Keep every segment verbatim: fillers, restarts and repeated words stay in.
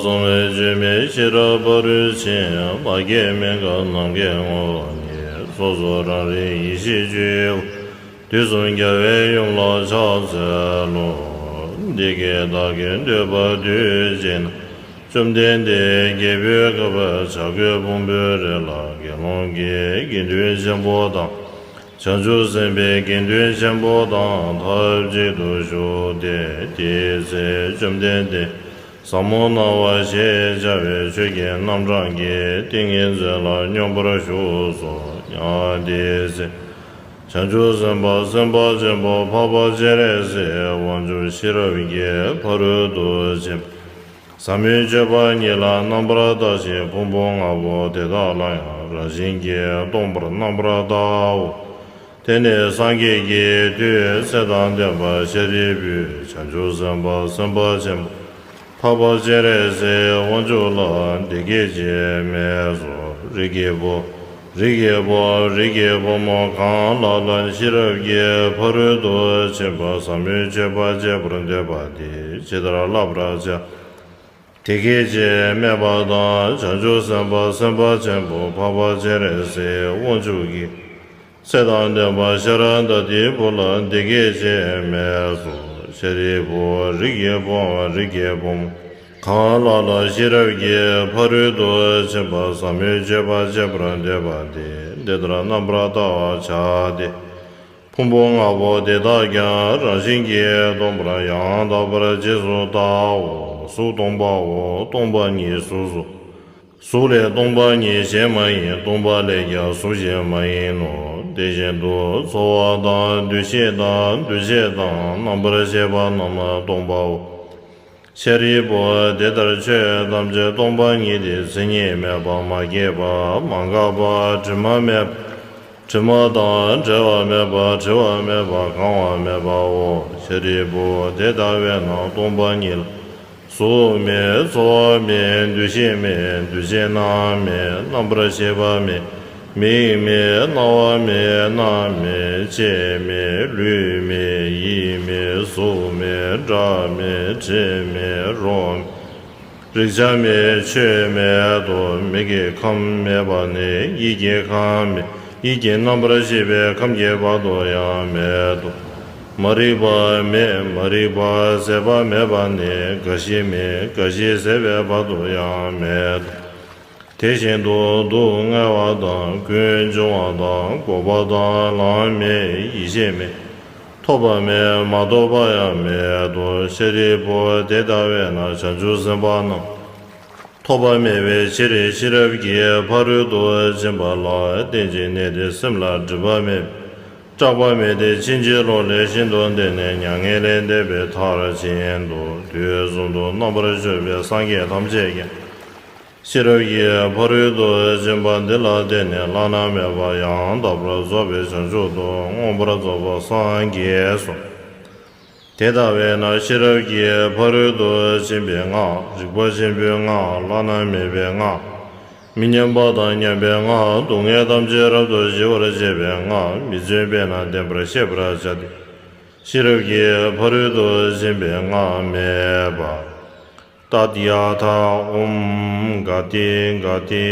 གསུམ་ལས་བཅོས་མའི་ཤེས་རབ་ཕ་རོལ་ཕྱིན། ལྷ་བརྒྱའི་མན་ངག་ནམ་མཁའི་ངོགས་ནས། སོ་སོ་རང་རིག་ཡེ་ཤེས་སྤྱོད་ཡུལ། དུས་གསུམ་རྒྱལ་བའི་ཡུམ་ལ་ཕྱག་འཚལ་ལོ། འདི་སྐད་བདག་གིས་ཐོས་པ་དུས་གཅིག་ན། བཅོམ་ལྡན་འདས་རྒྱལ་པོའི་ཁབ་བྱ་རྒོད་ཕུང་པོའི་རི་ལ་དགེ་སློང་གི་དགེ་འདུན་ཆེན་པོ་དང་། བྱང་ཆུབ་སེམས་དཔའི་དགེ་འདུན་ཆེན་པོ་དང་ཐབས་ཅིག་ཏུ་བཞུགས་ཏེ། དེའི་ཚེ་བཅོམ་ལྡན་འདས་ཟབ་མོ་སྣང་བ་ཞེས་བྱ་བའི་ཆོས་ཀྱི་རྣམ་གྲངས་ཀྱི་ཏིང་ངེ་འཛིན་ལ་སྙོམས་པར་ཞུགས་སོ། ཡང་དེའི་ཚེ་བྱང་ཆུབ་སེམས་དཔའ་སེམས་དཔའ་ཆེན་པོ་འཕགས་པ་སྤྱན་རས་གཟིགས་དབང་ཕྱུག་ཤེས་རབ་ཀྱི་ཕ་རོལ་ཏུ་ཕྱིན་པ་ཟབ་མོའི་སྤྱོད་པ་ཉིད་ལ་རྣམ་པར་བལྟ་ཞིང་ཕུང་པོ་ལྔ་པོ་དེ་དག་ལ་ཡང་རང་བཞིན་གྱིས་སྟོང་པར་རྣམ་པར་བལྟའོ། དེ་ནས་སངས་རྒྱས་ཀྱི་མཐུས་ཚེ་དང་ལྡན་པ་ཤཱ་རིའི་བུས་བྱང་ཆུབ་སེམས་དཔའ་སེམས་དཔའ་ཆེན་པོ་འཕགས་པ་སྤྱན་རས་གཟིགས་དབང་ཕྱུག་ལ་འདི་སྐད་ཅེས་སྨྲས་སོ། རིགས་ཀྱི་བུ། རིགས་ཀྱི་བུ། རིགས་ཀྱི་བུ་མོ་གང་ལ་ལ་ཤེས་རབ་ཀྱི་ཕ་རོལ་ཏུ་ཕྱིན་པ་ཟབ་མོའི་སྤྱོད་པ་སྤྱད་པར་འདོད་པ་དེས་ཇི་ལྟར་བསླབ་པར་བྱ། དེ་སྐད་ཅེས་སྨྲས་པ་དང་། བྱང་ཆུབ་སེམས་དཔའ་སེམས་དཔའ་ཆེན་པོ་འཕགས་པ་སྤྱན་རས་གཟིགས་དབང་ཕྱུག་གིས་ཚེ་དང་ལྡན་པ་ཤཱ་ར་དྭ་ཏིའི་བུ་ལ་འདི་སྐད་ཅེས་སྨྲས་སོ། ཤཱ་རིའི་བུ། རིགས་ཀྱི་བུའམ་རིགས་ཀྱི་བུ་མོ་གང་ལ་ལ་ཤེས་རབ་ཀྱི་ཕ་རོལ་ཏུ་ཕྱིན་པ་ཟབ་མོའི་སྤྱོད་པ་སྤྱད་པར་འདོད་པ་དེས་འདི་ལྟར་རྣམ་པར་བལྟ་བར་བྱ་སྟེ། ཕུང་པོ་ལྔ་པོ་དེ་དག་ཀྱང་རང་བཞིན་གྱིས་སྟོང་པར་ཡང་དག་པར་རྗེས་སུ་བལྟའོ། གཟུགས་སྟོང་པའོ། སྟོང་པ་ཉིད་གཟུགས་སོ། གཟུགས་ལས་སྟོང་པ་ཉིད་གཞན་མ་ཡིན། སྟོང་པ་ལས་ཀྱང་གཟུགས་གཞན་མ་ཡིན་ནོ། དེ་བཞིན་དུ་ཚོར་བ་དང་། འདུ་ཤེས་དང་། འདུ་བྱེད་དང་། རྣམ་པར་ཤེས་པ་རྣམས་སྟོང་པའོ། ཤཱ་རིའི་བུ། དེ་ལྟར་ཆོས་ཐམས་ཅད་སྟོང་པ་ཉིད་དེ། མཚན་ཉིད་མེད་པ། མ་སྐྱེས་པ། མ་འགགས་པ། དྲི་མ་མེད་པ། དྲི་མ་དང་བྲལ་བ་མེད་པ། བྲི་བ་མེད་པ། གང་བ་མེད་པའོ། ཤཱ་རིའི་བུ། དེ་ལྟ་བས་ན་སྟོང་པ་ཉིད་ལ་གཟུགས་མེད། ཚོར་བ་མེད། འདུ་ཤེས་མེད། འདུ་བྱེད་རྣམས་མེད། རྣམ་པར་ཤེས་པ་མེད། མིག་མེད། རྣ་བ་མེད། སྣ་མེད། ལྕེ་མེད། ལུས་མེད། ཡིད་མེད། གཟུགས་མེད། སྒྲ་མེད། དྲི་མེད། རོ་མེད། རེག་བྱ་མེད། ཆོས་མེད་དོ། མིག་གི་ཁམས་མེད་པ་ནས་ཡིད་ཀྱི་ཁམས་མེད། ཡིད་ཀྱི་རྣམ་པར་ཤེས་པའི་ཁམས་ཀྱི་བར་དུ་ཡང་མེད་དོ། མ་རིག་པ་མེད། མ་རིག་པ་ཟད་པ་མེད་པ་ནས་རྒ་ཤི་མེད། རྒ་ཤི་ཟད་པའི་བར་དུ་ཡང་མེད་དོ། དེ་བཞིན་དུ་སྡུག་བསྔལ་བ་དང་། ཀུན་འབྱུང་བ་དང་། འགོག་པ་དང་། ལམ་མེད། ཡེ་ཤེས་མེད། ཐོབ་པ་མེད། མ་ཐོབ་པ་ཡང་མེད་དོ། ཤཱ་རིའི་བུ། དེ་ལྟ་བས་ན་བྱང་ཆུབ་སེམས་དཔའ་རྣམས་ཐོབ་པ་མེད་པའི་ཕྱིར། ཤེས་རབ་ཀྱི་ཕ་རོལ་ཏུ་ཕྱིན་པ་ལ་རྟེན་ཅིང་གནས་ཏེ། སེམས་ལ་སྒྲིབ་པ་མེད་པའི་སྐྲག་པ་མེད་དེ། ཕྱིན་ཅི་ལོག་ལས་ཤིན་ཏུ་འདས་ནས་མྱ་ངན་ལས་འདས་པའི་མཐར་ཕྱིན་ཏོ། དུས་གསུམ་དུ་རྣམ་པར་སྤྱོད་པའི་སངས་རྒྱས་ཐམས་ཅད་ཀྱང་ཤེས་རབ་ཀྱི་ཕ་རོལ་ཏུ་ཕྱིན་པ་འདི་ལ་བརྟེན་ནས་བླ་ན་མེད་པ་ཡང་དག་པར་རྫོགས་པའི་བྱང་ཆུབ་ཏུ་མངོན་པར་རྫོགས་པར་སངས་རྒྱས་སོ། དེ་ལྟ་བས་ན་ཤེས་རབ་ཀྱི་ཕ་རོལ་ཏུ་ཕྱིན་པའི་སྔགས། རིག་པ་ཆེན་པོའི་སྔགས། བླ་ན་མེད་པའི་སྔགས། མི་མཉམ་པ་དང་མཉམ་པའི་སྔགས། སྡུག་བསྔལ་ཐམས་ཅད་རབ་ཏུ་ཞི་བར་བྱེད་པའི་སྔགས། མི་བརྫུན་པས་ན་བདེན་པར་ཤེས་པར་བྱ་སྟེ། ཤེས་རབ་ཀྱི་ཕ་རོལ་ཏུ་ཕྱིན་པའི་སྔགས་སྨྲས་པ། ཏདྱ་ཐཱ། ཨོཾ་ག་ཏེ་ག་ཏེ་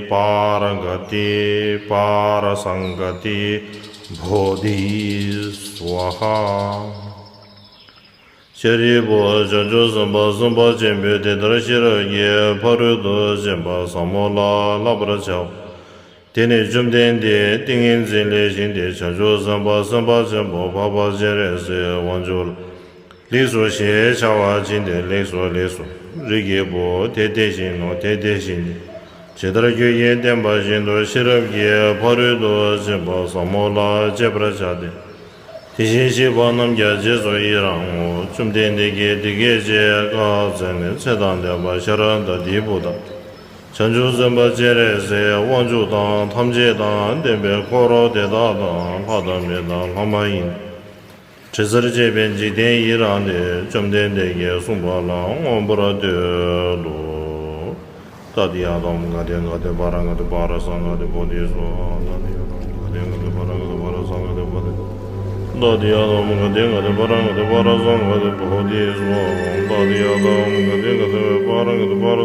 པཱ་ར་ག་ཏེ་པཱ་ར་སཾ་ག་ཏེ་བོ་དྷི་སྭཱ་ཧཱ། ཤཱ་རིའི་བུ། བྱང་ཆུབ་སེམས་དཔའ་སེམས་དཔའ་ཆེན་པོས་དེ་ལྟར་ཤེས་རབ་ཀྱི་ཕ་རོལ་ཏུ་ཕྱིན་པ་ཟབ་མོ་ལ་བསླབ་པར་བྱའོ། དེ་ནས་བཅོམ་ལྡན་འདས་ཏིང་ངེ་འཛིན་ལས་བཞེངས་ཏེ་བྱང་ཆུབ་སེམས་དཔའ་སེམས་དཔའ་ཆེན་པོ་འཕགས་པ་སྤྱན་རས་གཟིགས་དབང་ཕྱུག་ལ། ལེགས་སོ་ཞེས་བྱ་བ་བྱིན་ཏེ། ལེགས་སོ་ལེགས་སོ། རིགས་ཀྱི་བུ། དེ་དེ་བཞིན་ནོ། དེ་དེ་བཞིན་ཏེ། ཇི་ལྟར་ཁྱོད་ཀྱིས་བསྟན་པ་བཞིན་དུ་ཤེས་རབ་ཀྱི་ཕ་རོལ་ཏུ་ཕྱིན་པ་ཟབ་མོ་ལ་སྤྱད་པར་བྱ་སྟེ། དེ་བཞིན་གཤེགས་པ་རྣམས་ཀྱང་རྗེས་སུ་ཡི་རང་ངོ་། བཅོམ་ལྡན་འདས་ཀྱིས་འདི་སྐད་ཅེས་བཀའ་སྩལ་ནས། ཚེ་དང་ལྡན་པ་ཤཱ་ར་དྭ་ཏིའི་བུ་དང་། བྱང་ཆུབ་སེམས་དཔའ་སྤྱན་རས་གཟིགས་དབང་ཕྱུག་དང་། ཐམས་ཅད་དང་ལྡན་པའི་འཁོར་དེ་དག་དང་། ལྷ་དང་མི་དང་ལྷ་མ་ཡིན་དྲི་ཟར་བཅས་པའི་འཇིག་རྟེན་ཡི་རངས་ཏེ། བཅོམ་ལྡན་འདས་ཀྱིས་གསུངས་པ་ལ་མངོན་པར་བསྟོད་དོ། ཏདྱ་ཐཱ། ཨོཾ་ག་ཏེ་ག་ཏེ་པཱ་ར་ག་ཏེ་པཱ་ར་སཾ་ག་ཏེ་བོ་དྷི་སྭཱ་ཧཱ། ཏདྱ་ཐཱ། ཨོཾ་ག་ཏེ་ག་ཏེ་པཱ་ར་ག་ཏེ་པཱ་ར་སཾ་ག་ཏེ་བོ་དྷི། ཏདྱ་ཐཱ། ཨོཾ་ག་ཏེ་ག་ཏེ་པཱ་ར་ག་ཏེ་པཱ་ར་སཾ་ག་ཏེ་བོ་དྷི་སྭཱ་ཧཱ། ཏདྱ་ཐཱ། ཨོཾ་ག་ཏེ་ག་ཏེ་པཱ་ར་ག་ཏེ་པཱ་ར་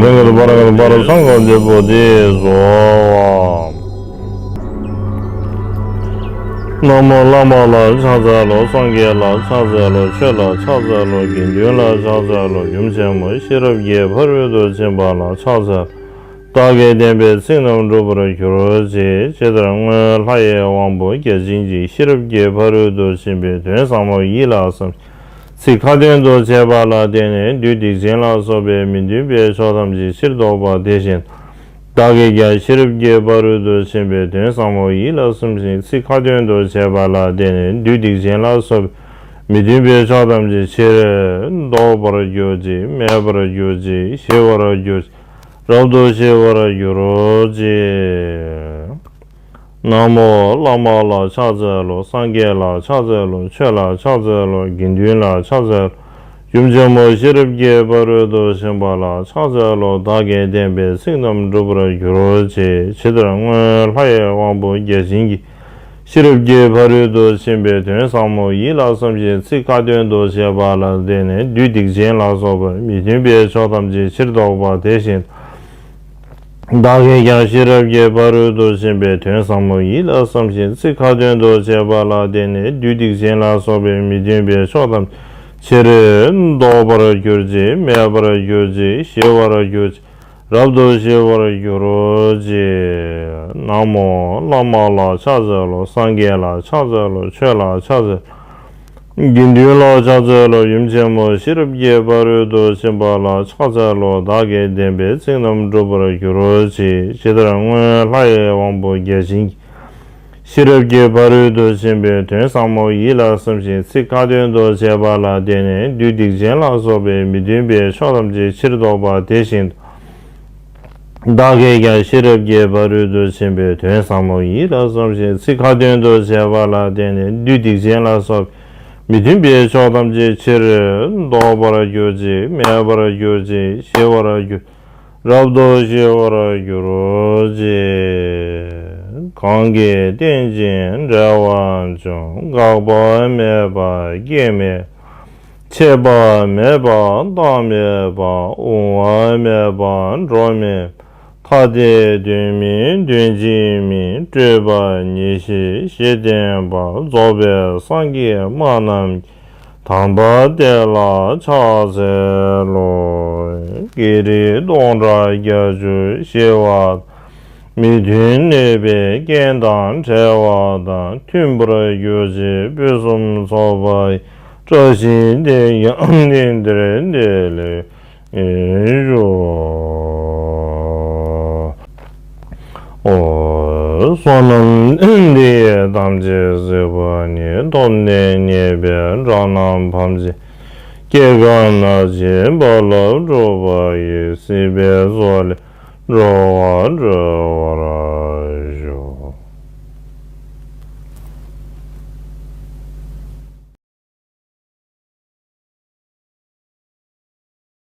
ད་རིང་གི་བར་གི་བར་སངས་རྒྱས་པོ་དེ་བཟོ། ན་མོ་བླ་མ་ལ་ཕྱག་འཚལ་ལོ། སངས་རྒྱས་ལ་ཕྱག་འཚལ་ལོ། ཆོས་ལ་ཕྱག་འཚལ་ལོ། དགེ་འདུན་ལ་ཕྱག་འཚལ་ལོ། ཡུམ་ཆེན་མོ་ཤེས་རབ་ཀྱི་ཕ་རོལ་ཏུ་ཕྱིན་པ་ལ་ཕྱག་འཚལ། བདག་གིས་བསྟན་པའི་ཚིག་རྣམས་འགྲུབ་པར་གྱུར་ཅིག་ཇི་ལྟར་སྔོན་ལྷ་ཡི་དབང་པོ་བརྒྱ་བྱིན་གྱིས་ཤེས་རབ་ཀྱི་ཕ་རོལ་ཏུ་ཕྱིན་པའི་དོན་ཟབ་མོ་ཡིད་ལ་བསམ། ཚིག་ཁ་ཏོན་དུ་བྱས་པ་ལ་བརྟེན་ནས་བདུད་སྡིག་ཅན་ལ་སོགས་པའི་མི་མཐུན་པའི་ཕྱོགས་ཐམས་ཅད་ཕྱིར་ལྡོག་པ་དེ་བཞིན། བདག་གིས་ཀྱང་ཤེས་རབ་ཀྱི་ཕ་རོལ་ཏུ་ཕྱིན་པའི་དོན་ཟབ་མོ་ཡིད་ལ་བསམ་ཞིང་ཚིག་ཁ་ཏོན་དུ་བྱས་པ་ལ་བརྟེན་ནས་བདུད་སྡིག་ཅན་ལ་སོགས་པའི་མི་མཐུན་པའི་ཕྱོགས་ཐམས་ཅད་ཕྱིར་ལྡོག་པར་གྱུར་ཅིག་མེད་པར་གྱུར་ཅིག་ཞི་བར་གྱུར་ཅིག་རབ་ཏུ་ཞི་བར་གྱུར་ཅིག་ན་མོ་བླ་མ་ལ་ཕྱག་འཚལ་ལོ། སངས་རྒྱས་ལ་ཕྱག་འཚལ་ལོ། ཆོས་ལ་ཕྱག་འཚལ་ལོ། དགེ་འདུན་ལ་ཕྱག་འཚལ་ལོ། ཡུམ་ཆེན་མོ་ཤེས་རབ་ཀྱི་ཕ་རོལ་ཏུ་ཕྱིན་པ་ལ་ཕྱག་འཚལ་ལོ། བདག་གིས་བསྟན་པའི་ཚིག་རྣམས་འགྲུབ་པར་གྱུར་ཅིག་ཇི་ལྟར་སྔོན་ལྷ་ཡི་དབང་པོ་བརྒྱ་བྱིན་གྱིས་ཤེས་རབ་ཀྱི་ཕ་རོལ་ཏུ་ཕྱིན་པའི་དོན་ཟབ་མོ་ཡིད་ལ་བསམ་ཞིང་ཚིག་ཁ་ཏོན་དུ་བྱས་པ་ལ་བརྟེན་ནས་བདུད་སྡིག་ཅན་ལ་སོགས་པ་མི་མཐུན་པའི་ཕྱོགས་ཐམས་ཅད་ཕྱིར་ལྡོག་པ་དེ་བཞིན། བདག་གིས་ཀྱང་ཤེས་རབ་ཀྱི་ཕ་རོལ་ཏུ་ཕྱིན་པའི་དོན་ཟབ་མོ་ཡིད་ལ་བསམ་ཞིང་ཚིག་ཁ་ཏོན་དུ་བྱས་པ་ལ་བརྟེན་ནས་བདུད་སྡིག་ཅན་ལ་སོགས་པའི་མི་མཐུན་པའི་ཕྱོགས་ཐམས་ཅད་ཕྱིར་ལྡོག་པར་གྱུར་ཅིག་མེད་པར་གྱུར་ཅིག་ཞི་བར་གྱུར་ཅིག་རབ་ཏུ་ཞི་བར་གྱུར་ཅིག་ན་མོ་བླ་མ་ལ་ཕྱག་འཚལ་ལོ། སངས་རྒྱས་ལ་ཕྱག་འཚལ་ལོ། ཆོས་ལ་ཕྱག་འཚལ་ལོ། དགེ་འདུན་ལ་ཕྱག་འཚལ་ལོ། ཡུམ་ཆེན་མོ་ཤེས་རབ་ཀྱི་ཕ་རོལ་ཏུ་ཕྱིན་པ་ལ་ཕྱག་འཚལ་ལོ། བདག་གིས་བསྟན་པའི་ཚིག་རྣམས་འགྲུབ་པར་གྱུར་ཅིག་ཇི་ལྟར་སྔོན་ལྷ་ཡི་དབང་པོ་བརྒྱ་བྱིན་གྱིས་ཤེས་རབ་ཀྱི་ཕ་རོལ་ཏུ་ཕྱིན་པའི་དོན་ཟབ་མོ་ཡིད་ལ་བསམ་ཞིང་ཚིག་ཁ་ཏོན་དུ་བྱས་པ་ལ་བརྟེན་ནས་བདུད་སྡིག་ཅན་ལ་སོགས་པའི་མི་མཐུན་པའི་ཕྱོགས་ཐམས་ཅད་ཕྱིར་ལྡོག་པ་དེ་བཞིན་དུ། བདག་གིས་ཀྱང་ཤེས་རབ་ཀྱི་ཕ་རོལ་ཏུ་ཕྱིན་པའི་དོན་ཟབ་མོ་ཡིད་ལ་བསམ་ཞིང་ཚིག་ཁ་ཏོན་དུ་བྱས་པ་ལ་བརྟེན་ནས་བདུད་སྡིག་ཅན་ལ་སོགས་པའི་མི་མཐུན་པའི་ཕྱོགས་ཐམས་ཅད་ཕྱིར་ལྡོག་པར་གྱུར་ཅིག་མེད་པར་གྱུར་ཅིག་ཞི་བར་གྱུར་རབ་ཏུ་ཞི་བར་གྱུར་ཅིག་གང་གིས་བསྟེན་ཅིང་འབྲེལ་བར་འབྱུང་། འགག་པ་མེད་པ་སྐྱེ་མེད་ཆད་པ་མེད་པ་རྟག་མེད་པ། དབུང་བ་མེད་པ་འགྲོ་མེད་པ། ཐ་དད་དོན་མིན་དོན་གཅིག་མིན། སྤྲོས་པ་ཉེར་ཞི་ཞི་བསྟན་པ། རྫོགས་པའི་སངས་རྒྱས་སྨྲ་རྣམས་ཀྱི། དམ་པ་དེ་ལ་ཕྱག་འཚལ་ལོ། བགེགས་རིགས་སྟོང་ཕྲག་བརྒྱད་ཅུ་ཞི་བ་དང་། མི་མཐུན་གནོད་པའི་རྐྱེན་དང་བྲལ་བ་དང་། མཐུན་པར་གྱུར་ཅིག་ཕུན་སུམ་ཚོགས་པ་ཡི། བཀྲ་ཤིས་དེ་ཡང་གནས་འདིར་བདེ་ལེགས་ཉེར་ཞུགས། ཨོ། བསོད་ནམས་འདི་ཡིས་ཐམས་ཅད་གཟིགས་པ་ཉིད། ཐོབ་ནས་ཉེས་པའི་དགྲ་རྣམས་ཕམ་བྱས། སྐྱེ་རྒ་ན་འཆིའི་རྦ་རླབས་འཁྲུགས་པ་ཡི། སྲིད་པའི་མཚོ་ལས་འགྲོ་བ་སྒྲོལ།